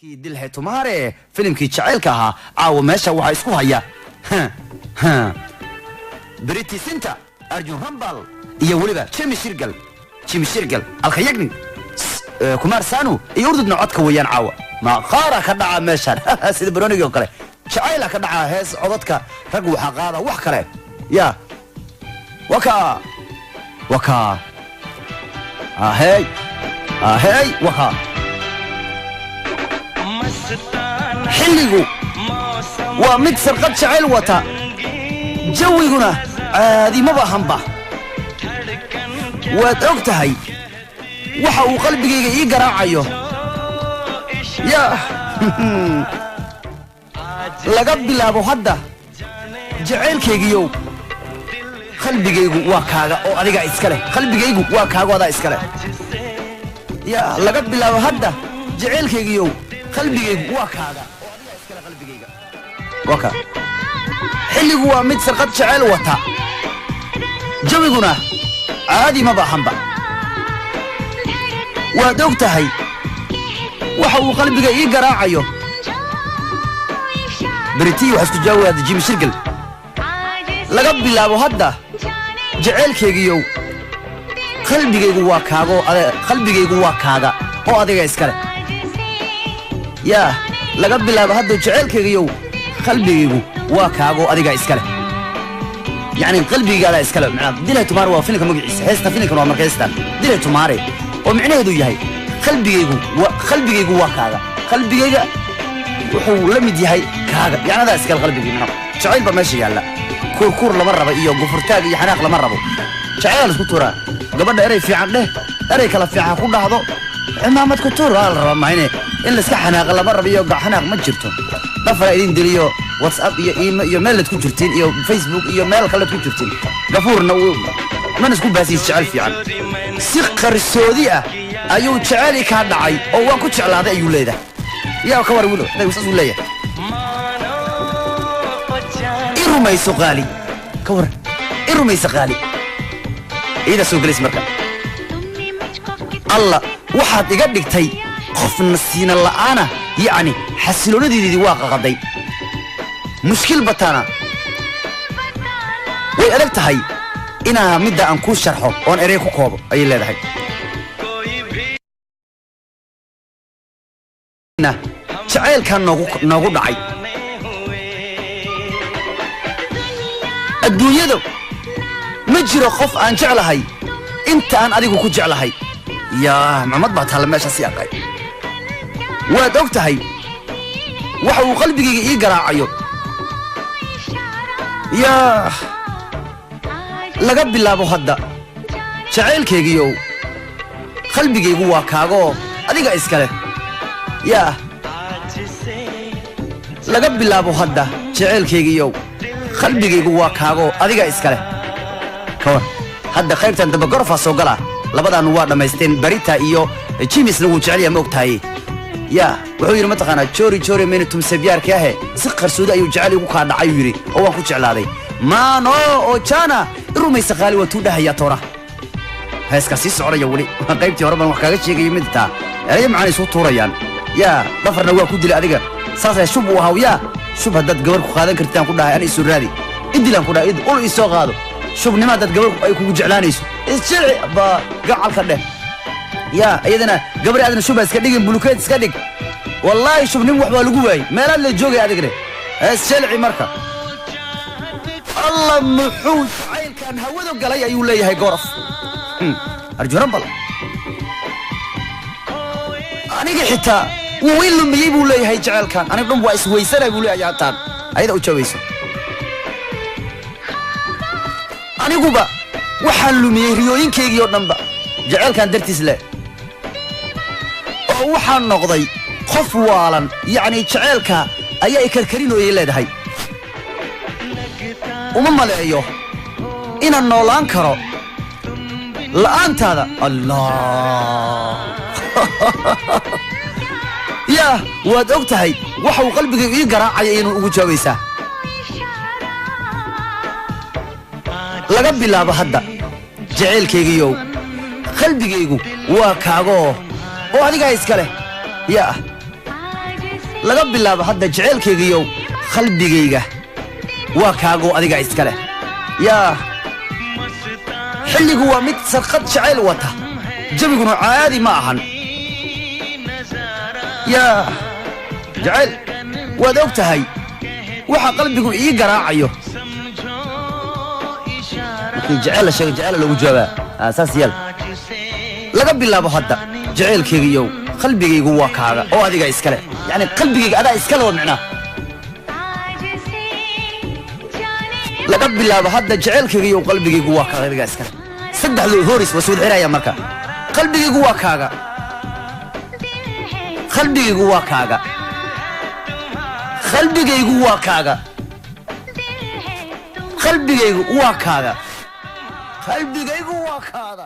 Dil Hai Tumhaare, filimkii jacaylka ahaa. Caawa meesha waxaa isku haya Preity Zinta, Arjun Rampal iyo weliba Jimmy Sheirgill. Jimmy Sheirgill, Alka Yagnik, Kumar Sanu iyo urdudna codka weeyaan. Caawa maqaara ka dhaca meeshaan sida baroonigii oo kale, jacayla ka dhaca hees. Codadka rag waxaa qaada wax kale. Ya waka waka ahey ahey waka. Xilligu waa mid sarqad jacayl wata, jawiguna caadi maba hanba. Waad og tahay waxa uu qalbigayga ii garaacayo. Yaa laga bilaabo hadda, jacaylkaygiyow, qalbigaygu waa kaaga oo adigaa iska leh. Qalbigaygu waa kaaga oo adaa iska leh. Yaa laga bilaabo hadda, jacaylkaygiyow, qalbigaygu waa kaaga oo adigaa iska leh. Qalbigayga waa kaa. Xilligu waa mid sarqad jacayl wata, jawiguna caadi ma baahanba. Waad og tahay waxa uu qalbiga ii garaacayo. Preity waxaa isku jaawaada Jimmy Sheirgill. Laga bilaabo hadda, jacaylkaygiyow, qalbigaygu waa kaago, qalbigaygu waa kaaga oo adiga iskale. Yaa laga bilaabo hadda, jacaylkaygiyow, qalbigaygu waa kaago, adiga iskale. Yacni qalbigaadaa iskale. Macnaa Dil Hai Tumhaare waa filimka magaciisa, heesta filimkan waa marka heestan Dil Hai Tumhaare oo micnaheedu yahay qalbigaygu waa kaaga, qalbigayga wuxuu la mid yahay kaaga, yacni adaa iskale qalbigii. Macnaa jacayl baa meesha yaalla. Kuurkuur lama rabo iyo gufurtaag iyo xanaaq lama rabo. Jacayl la isku tuuraa. Gabadha erey fiican dheh, erey kala fiican ku dhahdo, cimaamad ku tuur waa la rabaa. Mahayne in laiska xanaaqa lama rabo iyo xanaaq ma jirto. Dhafara idin deliyo WhatsApp iyo email iyo meel aad ku jirtiin iyo Facebook iyo meel kale aad ku jirtiin. Gafuurna mana isku baasiis. Jecel fiican si qarsoodi ah ayuu jeceli kaa dhacay oo waan ku jeclaaday ayuu leedahay. Yaa ka war wilo saasuu leeyahay: "I rumayso qaali." Ka war, "I rumayso qaali." Iidaa soo gelays marka. Alla, waxaad iga dhigtay qof nasiina la'aana, yacni xasiloonadiidii waa qaqaday. Mushkil batana way adag tahay inaa midda aan kuu sharxo oon erey ku koobo, ayay leedahay. Jacaylkan noogu dhacay adduunyada ma jiro qof aan jeclahay inta aan adigu ku jeclahay. Yaa macmad baa taalla meeshaasi aqay. Waad og tahay waxa uu qalbigayga ii garaacayo. Yaa laga bilaabo hadda, jacaylkaygiyow, qalbigaygu waa kaagoo adiga iskale. Yaa laga bilaabo hadda, jacaylkaygiyow, qalbigaygu waa kaagoo adiga iskale. Ka war hadda qaybtan dambe gorofaa soo galaa. Labadaanu waa dhammaysteen. Barita iyo Jimisna wuu jecel yahay, ma og tahay? Yaa wuxuu yidhi, mataqaanaa, "Chori chori maine tumse pyaar kiya hai." Si qarsoodi ayuu jecel igu kaa dhacay, uu yidhi, oo waan ku jeclaaday. Maano oo jana, i rumaysa qaali, waa tuu dhahayaa toora. Heeskaa sii soconaya weli. Qaybtii hore baan wax kaaga sheegaya mid taa erayo macaan isu tuurayaan. Yaa dhafarna waa ku dilay adiga saasay shub uu ahaw. Yaa shub haddaad gabar ku qaadan kartid ku dhahay, ani isu raadi, idilaan ku dhahay, ul isoo qaado. Shubnimo haddaad gabar ay kugu jeclaanayso, isjilci baa gacalka dheh. Yaa iyadana gabari aadna shuba iska dhigin, bulukeed iska dhig. Wallaahi shubnim wax baa lagu waayey meelaad la joogay adigne. Isjilci marka. Alla, muxuu jacaylkan hawadu galay, ayuu leeyahay Gorof Arjun Rampal. Aniga xitaa wuu i lumiyey, buu leeyahay, jaceylkan. Aniga dhan waa isweysanay, buu leeyahay. Hataan ayada u jawabayso: "Aniguba waxaan lumiyey riyooyinkaygii oo dhanba jaceylkan dartiis leh, oo waxaan noqday qof waalan, yacni jaceylka ayaa i karkarinooyay," leedahay. "Uma maleeyo inaan noolaan karo la'aantaada." Allah, yaa waad og tahay waxa uu qalbiga ii garaacaya inuu ugu jawaabaysaa. Laga bilaabo hadda, jaceylkaygiyow, qalbigaygu waa kaagoo oo adigaa iska leh. Yaa Laga bilaabo hadda jeceylkaygiiyow qalbigayga waa kaagoo adiga iska leh. Yaa xilligu waa mid sarqad jacayl wata, jabiguna caadi ma ahan. Yaa jacayl, waad og tahay waxa qalbigu ii garaacayo. Markii jacayl la sheego, jacayl loogu jawaabaa. Saas yeel. Laga bilaabo hadda jacaylkaygiiyow qalbigaygu waa kaaga oo adiga iskale, yacni qalbigayga adaa iskale waa micnaha. Laga bilaabo hadda jacaylkaygiiyow qalbigaygu waa kaaga adiga iskale. Saddexdoo horis waa soo xiraya marka. Qalbigaygu waa kaaga, qalbigaygu waa kaaga, qalbigaygu waa kaaga, qalbigaygu waa kaaga, qalbigaygu waa kaada.